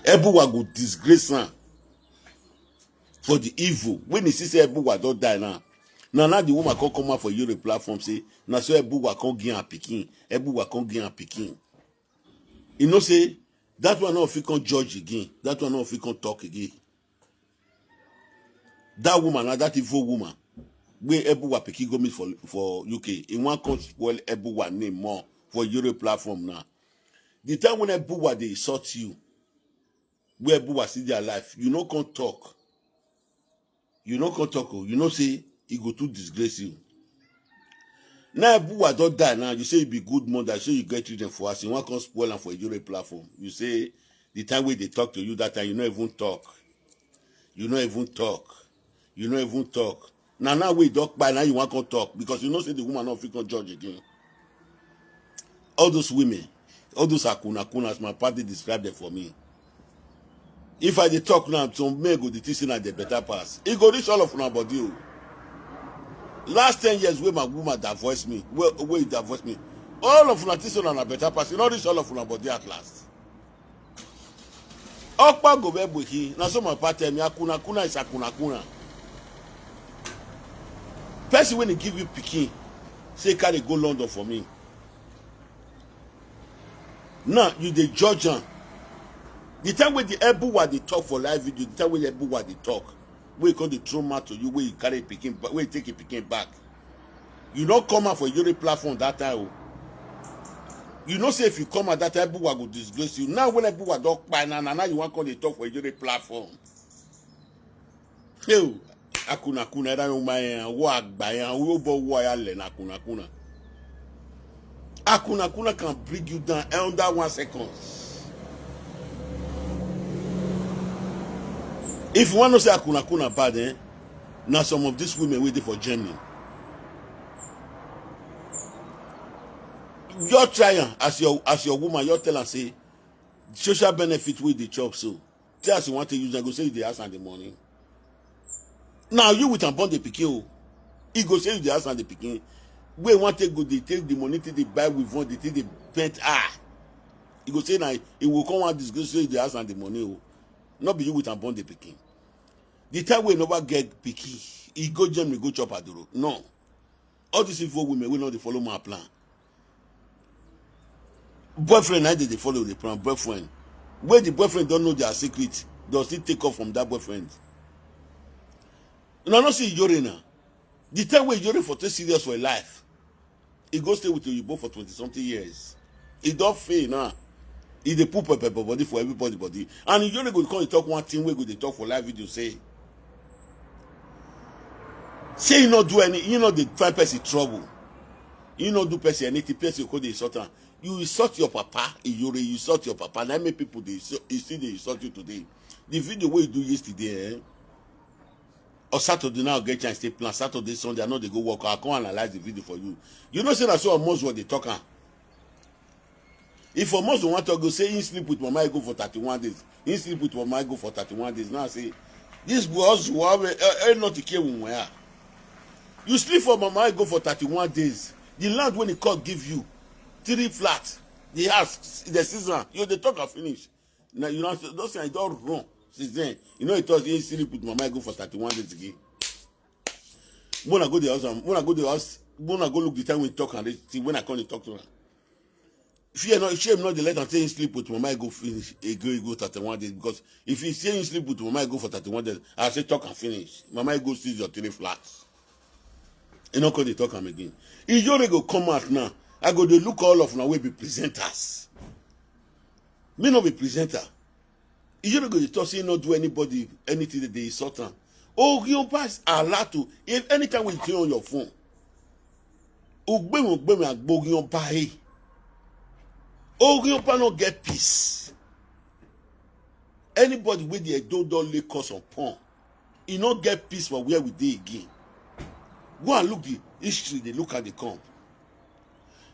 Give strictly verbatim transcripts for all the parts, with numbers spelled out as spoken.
Ebuwa go disgrace am for the evil. When he see say Ebuwa don die now, na now the woman come come out for Yore platform say na so Ebuwa come give am pikin, Ebuwa come give am pikin. You know say that one no fit come judge again, that one no fit come talk again. That woman na that evil woman wey Ebuwa pikin go meet for for U K, he wan come spoil Ebuwa name more for Yore platform now. The time when Ebuwa dey insult you, wey Ebuwa still dey alive, you no come talk. You no come talk o. You know say e go too disgrace you. Now Ebuwa don die now. You say you be good mother, say you get children for us. You wan come spoil am for Yore platform. You say the time wey dey talk to you that time, you no even talk. You no even talk. You no even talk. Na now wey e don kpai, now you wan come talk because you know say the woman no fit come judge again. All those women, all those akuna kuna, as my papa dey describe them for me. If I dey talk now, some men go dey think say na dem better pass. E go reach all of una body o. Last ten years wey my woman divorce me, wey wey e divorce me, all of una think say una na better pass. E no reach all of una body at last. Okpa go be buki. Na so my papa tell me, akuna kuna is akuna kuna. Person wey dey give you pikin, say carry go London for me. Now you dey judge am. The time wey the Ebuwa dey talk for live video, the time wey the Ebuwa dey talk, wey come dey throw mouth to you, wey you carry pikin, ba- wey you take your pikin back. You no come out for Yore platform that time o. You know say if you come out that time, Ebuwa go disgrace you. Now when Ebuwa don kpai, na na now you wan come dey talk for Yore platform. Hey, akuna kuna, that young man, wo agba yan, wo bo wo ya le na akuna kuna. Akuna kuna can bring you down under one second. If you wan know say akuna kuna bad, eh, na some of these women wey dey for Germany. You try am as your as your woman, you tell am say social benefit wey dey chop so. Tell as you wan take use am, go say you dey ask am the money. Now you with am born the pikin o. He go say you dey ask am the pikin. Wey wan take go dey take the money, take dey buy with one, dey take dey paint eye. He go say na he go come one disgrace say you dey ask am the money o. No be you with am born the pikin. The time wey you never get pikin, he go Germany go chop adoro. No. All these evil women wey no dey follow my plan. Boyfriend na dey dey follow the plan. Boyfriend. Wey the boyfriend don know their secret, dem still take off from that boyfriend. Una no see Iyore now. The time wey Iyore for take serious for im life, he go stay with Oyibo for twenty something years. He don fail now. He dey put pepper for body for everybody body. And Iyore go come dey talk one thing wey go dey talk for live video say, say he no do any, he no dey find person trouble. He no do person anything, person go dey insult am. You insult your papa, Iyore, you insult your papa. Na make people dey insult, he still dey insult you today. The video wey you do yesterday, eh? Or Saturday now, get chance to plan Saturday, Sunday. I know they go work. I come analyze the video for you. You know, say na so Omos dey talk am. If Omos wan talk, go say he sleep with Mama Ego for thirty-one days. He sleep with Mama Ego for thirty-one days. Now I say, this boy also have a, a, a not to kill one. You sleep for Mama Ego for thirty-one days. The land when he court give you, three flat, the house, the season, you dey talk and finish. Now you know those things don run since then. You know it was he sleep with Mama Ego for thirty-one days again. When I go the house, and when I go the house, when I go look the time we talk and see when I come to talk to her. Fear not, shame not the let am say he sleep with Mama Ego finish. He go, he go thirty-one days because if he say he sleep with Mama Ego for thirty-one days, I say talk and finish. Mama Ego sees your three flats. He no come dey talk am again. Iyore go come out now. I go dey look all of una wey be presenters. Me no be presenter. Iyore go dey talk say he no do anybody anything that dey insult am. Ogion pass alert to if anytime wey you dey on your phone. Ogbemi Ogbemi Agbogion Bae. Ogion pa no get peace. Anybody wey dey do don lay cause upon, e no get peace for where we dey again. Go and look the history, dey look how they come.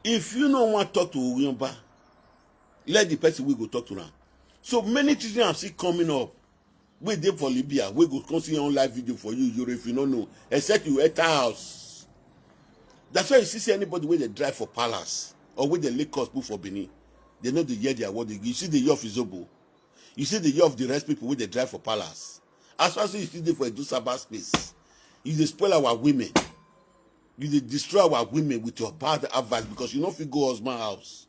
If you no wan talk to Orionba, let the person wey go talk to am. So many children are still coming up. Wey dey for Libya, wey go come see your own live video for you, Iyore, if you no know. Except you enter house. That's why you see, see anybody wey dey drive for palace or wey dey lay cause put for Benin, they no dey hear their word. You see the year of Izobo. You see the year of the rest people wey dey drive for palace. As far as you still dey for Edu Saba space, you dey spoil our women. You dey destroy our women with your bad advice because you no fit go husband house.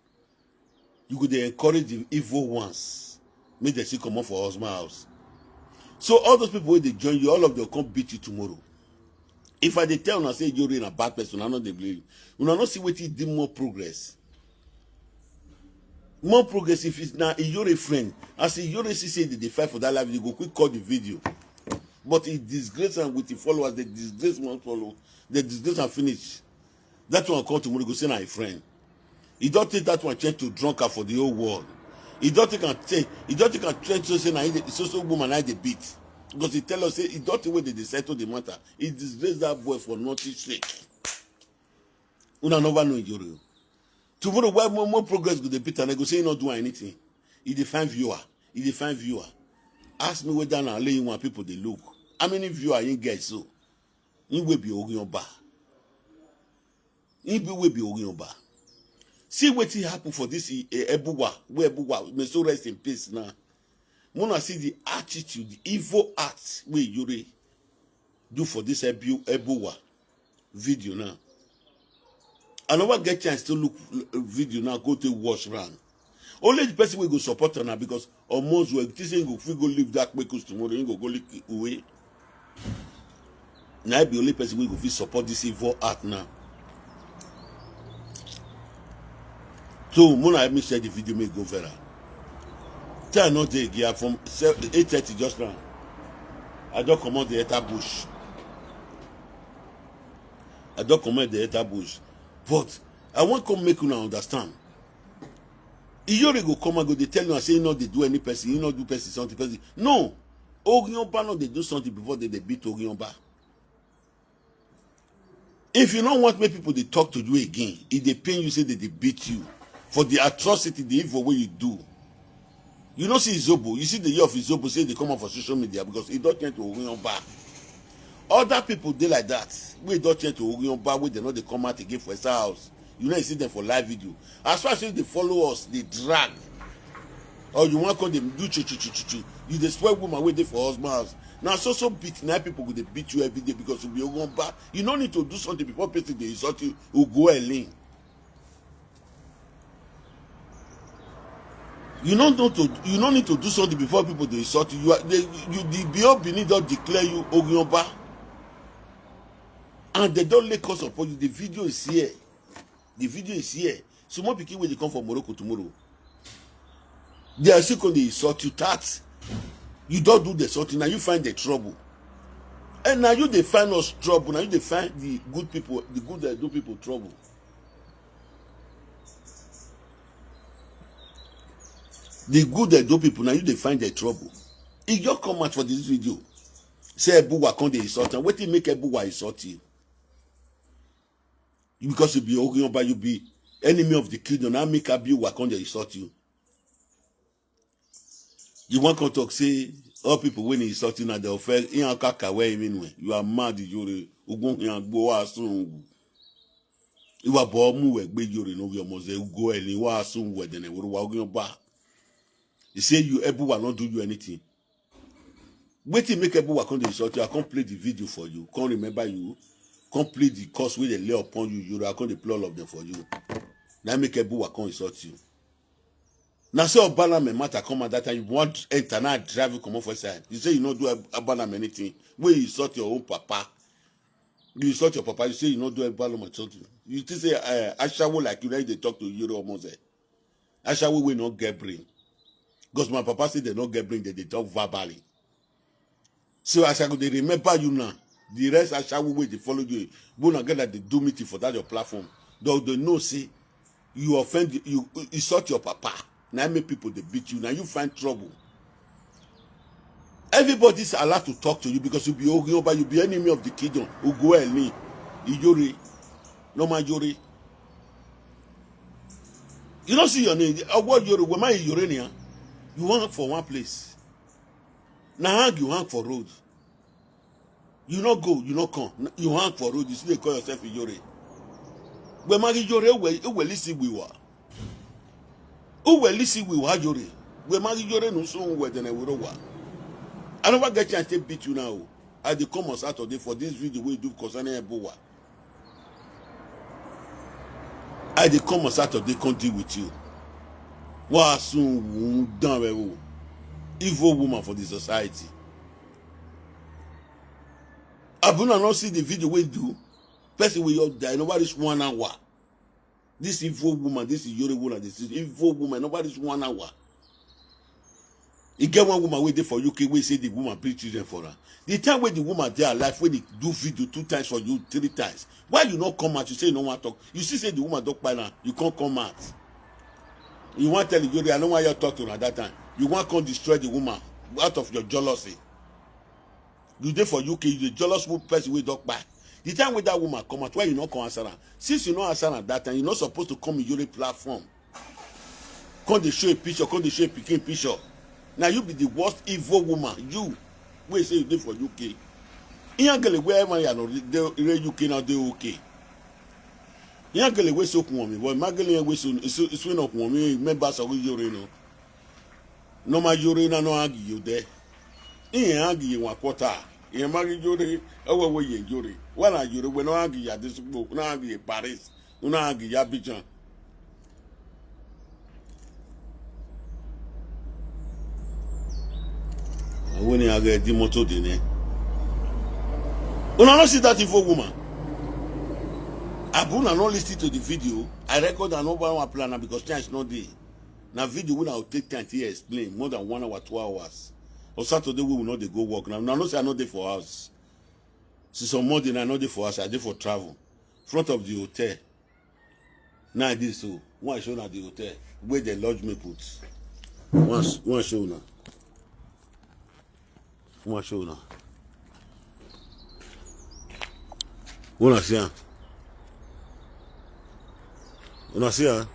You go dey encourage the evil ones make dem still comot for husband house. So all those people wey dey join you, all of them come beat you tomorrow. If I dey tell una say Iyore na bad person, I no dey blame you. Una no see wetin dey more progress. More progress if it's na Iyore friend. As Iyore see say they dey fight for that life, you go quick cut the video. But he disgrace am with the followers, they disgrace one follow, they disgrace am finish. That one come tomorrow, go say na a friend. He don take that one change to drunkard for the whole world. He don take am change, he don take am change to say na him dey, so so woman na him dey beat. Because he tell us say he don take wey dey dey settle the matter. He disgrace that boy for nothing sake. Una never know Iyore o. Tomorrow, why more, more progress go dey beat and I go say he no do anything. He dey find viewer. He dey find viewer. Ask me whether na only one people dey look. How many viewer him get so? Him wey be Orionba. Him be wey be Orionba. See wetin happen for this eh, Ebuwa, wey Ebuwa may so rest in peace now. Mona see the attitude, the evil act wey Iyore do for this Ebu, Ebuwa video now. I never get chance to look uh, video now, go to watch round. Only the person wey go support am na because almost well, this thing go fit go leave that kpekus tomorrow, he go go lick away. Na I be only person wey go fit support this evil act now. So, Mona help me share the video, make e go viral. Tell I no dey again from eight thirty just now. I don comot the enter bush. I don comot the enter bush. But I wan come make una understand. Iyore go come and go dey tell una say he no dey do any person, he no do person something, person. No. Orionba no dey do something before they dey beat Orionba. If you no want make people dey talk to you again, e dey pain you say they dey beat you for the atrocity, the evil wey you do. You no see Izobo, you see the year of Izobo say they come out for social media because he don change to Orionba. Other people dey like that, wey don change to Orionba, wey dem no dey come out again for inside house. You no dey see them for live video. As far as you dey follow us, dey drag. Or you wan come dey do chu chu chu chu chu. You dey spoil woman wey dey for husband house. Na so so beat na people go dey beat you every day because you be Orionba. You no need to do something before person dey insult you. Ugo Elin. You no need to you no need to do something before people dey insult you. You are they, you the B O Benin don declare you Orionba. And they don lay curse upon you. The video is here. The video is here. Small pikin wey dey come from Morocco tomorrow. They are still going to insult you. That you don't do the something. Now you find the trouble. And now you dey find us trouble. Now you dey find the good people, the good Edo people trouble. The good Edo people, now you dey find the trouble. If you come out for this video, say Ebuwa come dey insult am. Wetin make Ebuwa insult you? Because you be Orionba, you be enemy of the kingdom. Now make Ebuwa come dey insult you. You wan come talk say all people wey dey insult you na dey offend. Ihe aka ka wee ime nwe. You are mad, Iyore. Ugun ihe agbo wa sun. Iwa bo mu we gbe Iyore no we omo ze ugo e ni wa sun we dene wuru wa Orionba. You say you Ebuwa no do you anything. Wetin make Ebuwa come dey insult you? I come play the video for you. Come remember you. Come play the curse wey dey lay upon you. You I come dey play all of them for you. Na make Ebuwa come insult you. Na so Obalame matter come at that time. You want enter now, drive you comot for inside. You say you no do Obalame anything. Wey you insult your own papa. You insult your papa. You say you no do Obalame something. You think say uh, ashawo like you, like they talk to you almost there. Ashawo wey no get brain. Because my papa say they no get brain, they dey talk verbally. So as I go dey remember you now, the rest ashawo wey dey follow you, go na get like dey do meeting for that your platform. Though they know say you offend, you insult your papa. Now make people dey beat you. Now you find trouble. Everybody's allowed to talk to you because you be Orionba, you be enemy of the kingdom. Ugo Elin, Iyore, no man Iyore. You don't see your name. Uh, what Iyore? Where my Iyore niya? You hang for one place. Now hang you hang for road. You no go, you no come. You hang for road. You still dey call yourself Iyore. Where my Iyore? Where where listen we were? Who will listen we were Iyore? We marry Yore no so we then we wa. I never get chance to beat you now. I dey come on Saturday for this video we do concerning Ebowa. I dey come on Saturday come deal with you. Wa soon down we evil woman for the society. Abuna no see the video we do. Person we all die. Nobody reach one hour. This evil woman, this is Yore woman, this is evil woman. Nobody reach one hour. You get one woman wey dey for U K wey say the woman bring children for her. The time wey the woman dey alive, wey dey do video two times for you, three times, why you no come out? You say you no wan talk. You see say the woman don kpai now, you come come out. You wan tell Yore, I no wan hear talk to una that time. You wan come destroy the woman out of your jealousy. You dey for U K, you dey jealous wo-, person wey don kpai. The time wey that woman come out, why you no come answer am? Since you no answer am that time, you no suppose to come in Yore platform. Come dey show a picture, come dey show a pikin picture. Now you be the worst evil woman. You wey say you dey for U K. Iyan gele where man ya no dey re U K now dey okay. Iyan gele wey so kun mi, but ma gele wey so so so no kun mi members of Yore no. No ma Yore na no agi yo de. Iyan agi ye wa quarter. Iyan ma gi Yore, ewe we ye Yore. Wa na Yore we no agi ya this go, no agi ye Paris, no agi ya Abidjan. When you get the motor dey ne. Una no see that evil woman. Abuna no listen to the video. I record and no one plan am because chance no dey. Na video wey I go take time to explain more than one hour, two hours. On Saturday we will not dey go work. Now, now no say I no dey for house. Since on Monday, I no dey for house. I dey for travel. Front of the hotel. Now this so. One show na the hotel where they lodge me put. One, one show now. One show now. Una see am? Una see am?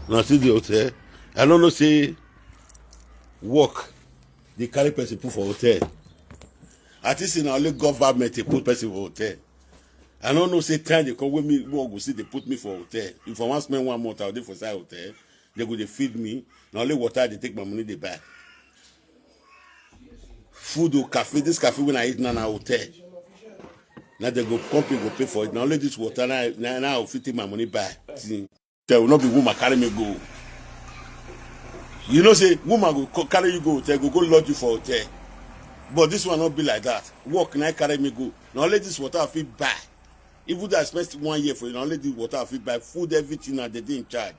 Una see the hotel? I no know say work dey carry person put for hotel. I think say na only government dey put person for hotel. I no know say time dey come wey me work go still dey put me for hotel. If I wan spend one month, I go dey for inside hotel. They go dey feed me. Na only water I dey take my money dey buy. Food o, cafe, this cafe wey I eat na na hotel. Na they go company go pay for it. Na only this water na na na I fit take my money buy. Thing. They will not be woman carry me go. You know say woman go co- carry you go hotel, go go lodge you for hotel. But this one not be like that. Work na carry me go. Na only this water I fit buy. Even though I spent one year for it, na only the water I fit buy, food, everything, and they dey in charge.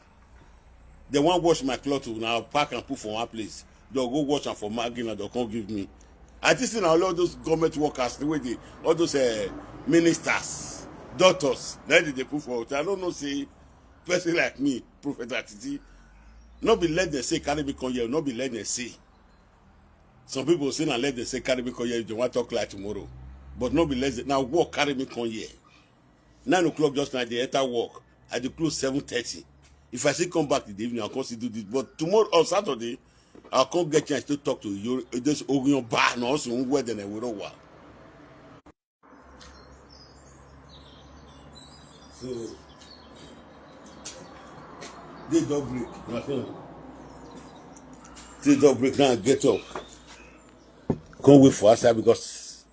They wan wash my cloth o, na I pack and put for one place. They go wash am for margin and they come give me. I think say na all those government workers, the way they, all those uh, ministers, doctors, na they dey put for hotel. I don't know say person like me, Prophet Atiti, no be let them say carry me come here, no be let them say. Some people say na let them say carry me come here if they wan talk like tomorrow. But no be let them, now work carry me come here. Nine o'clock just now, they enter work. I dey close seven thirty. If I still come back in the evening, I'll come still do this. But tomorrow on Saturday, I'll come get chance to talk to you. This Orion Bar, no, also where then I will know. So they don't break. Nothing. They don't break now. Get up. Can't wait for us because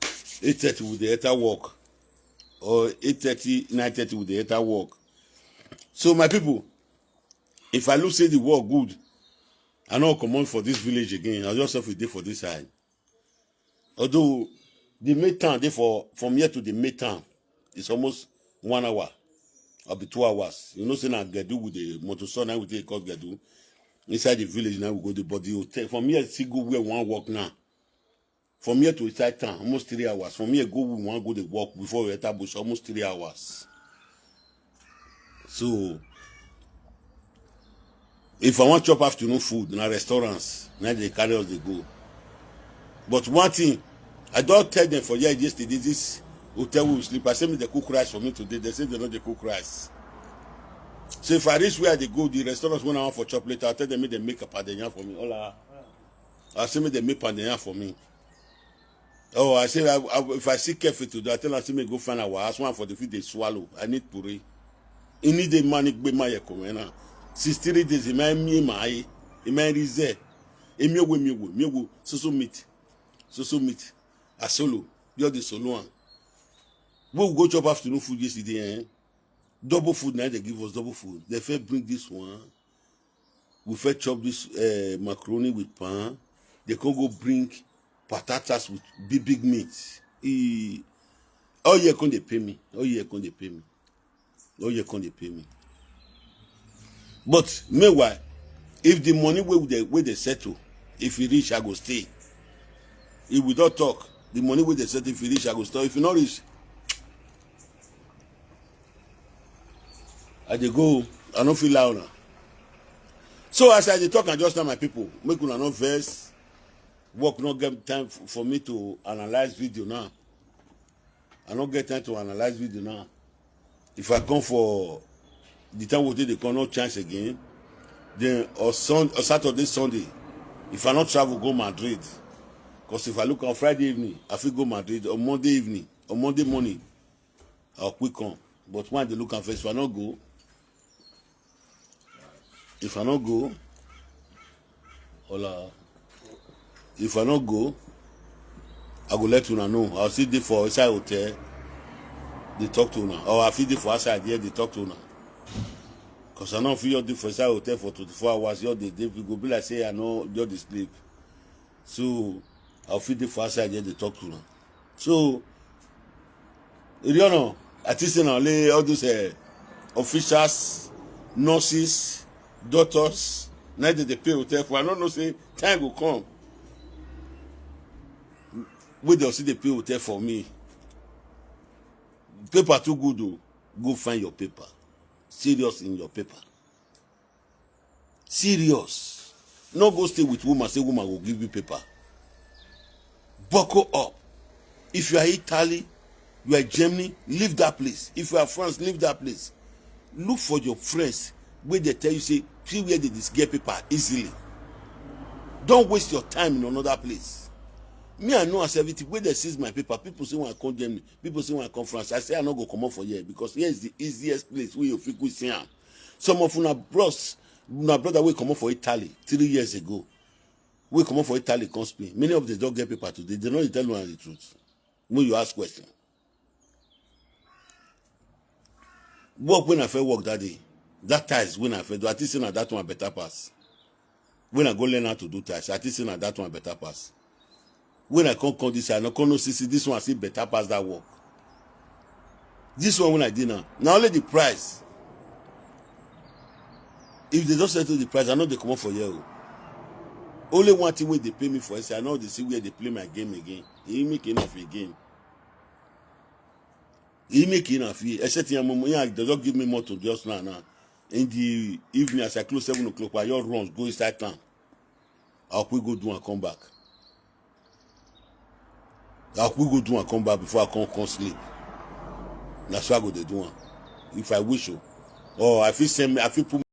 eight thirty with the enter work, or eight thirty, nine thirty with the enter work. So my people, if I look say the work good, I no comot for this village again. I just have to dey for this side. Although the main town dey for from here to the main town is almost one hour, or be two hours. You know say na Gedu with the motor, so now we take cause Gedu inside the village. Now we go the body hotel from here. See go where one work now. From here to inside town, almost three hours. From here go we wan go the work before we enter bush, almost three hours. So if I wan chop afternoon food, na restaurants na they carry us dey go. But one thing, I don tell them for here yesterday, this hotel we sleep, I say make they cook rice for me today. They say they no dey cook rice. So if I reach where I dey go, the restaurants wey I wan for chop later, I tell them make they make pounded yam for me. Hola. I say make they make pounded yam for me. Oh, I say, I, I, if I see Kefe today, I tell am say make go find our house, one for the feet dey swallow. I need pure. He need a man, he be my echo, man. Since three days, he my, me, my, he my, he say, he me, we, me, we, me, we, so, so meat. So, so meat. A solo. You're the solo one. We go chop afternoon food yesterday, eh? Double food, now they give us double food. They first bring this one. We first chop this, eh, macaroni with pan. They can go bring patatas with big, big meat. E, all year come dey pay me. All year come dey pay me. All year come dey pay me. But meanwhile, if the money wey dey, wey dey settle, if e reach, I go stay. If we don talk, the money wey dey settle, if e reach, I go stay. If e no reach, I dey go. I no fit lie una. So as I dey talk am just now, my people, make una no vex. Work no get time f-, for me to analyze video now. I no get time to analyze video now. If I come for the time wey dey come, no chance again. Then on Sun-, on Saturday, Sunday, if I no travel go Madrid, 'cause if I look on Friday evening, I fit go Madrid on Monday evening, on Monday morning, I'll quick come. But when I dey look am first, if I no go, if I no go, hola, if I no go, I go let una know. I'll still dey for inside hotel, dey talk to una. Or I fit dey for outside here, dey talk to una. 'Cause I no fit just dey for inside hotel for twenty-four hours, just dey, dey, e go be like say I no just dey sleep. So I fit dey for outside here, dey talk to una. So, you know, I think say na only all those, eh, officials, nurses, doctors, na dem dey pay hotel for. I no know say time go come wey dem still dey pay hotel for me. Paper too good o. Go find your paper. Serious in your paper. Serious. No go stay with woman, say woman go give you paper. Buckle up. If you are Italy, you are Germany, leave that place. If you are France, leave that place. Look for your friends wey dey tell you say, see where dem dey get paper easily. Don't waste your time in another place. Me, I know as everything. Wey dem seize my paper, people say when I come Germany, people say when I come France, I say I no go comot for here because here is the easiest place wey you fit go see am. Some of una bros, una brother wey comot for Italy three years ago, wey comot for Italy come Spain, many of them don get paper today. Dem no dey tell una the truth when you ask question. Work wey I first work that day, that tiles wey I first do, I think say na that one better pass. When I go learn how to do tiles, I think say na that one better pass. When I come, come this side, I no come know, see, see, this one still better pass that work. This one wey I dey now, na only the price. If dem don settle the price, I no dey comot for here o. Only one thing wey dem pay me for, I say I no dey see where dem play my game again. E make enough again. E make enough here. Except him, him, dem just give me motor just now, now. In the evening, as I close seven o'clock, I just run go inside town. I quick go do and come back. I quick go do and come back before I come, come sleep. Na so I go dey do am. If I wish o. Or I fit send me, I fit put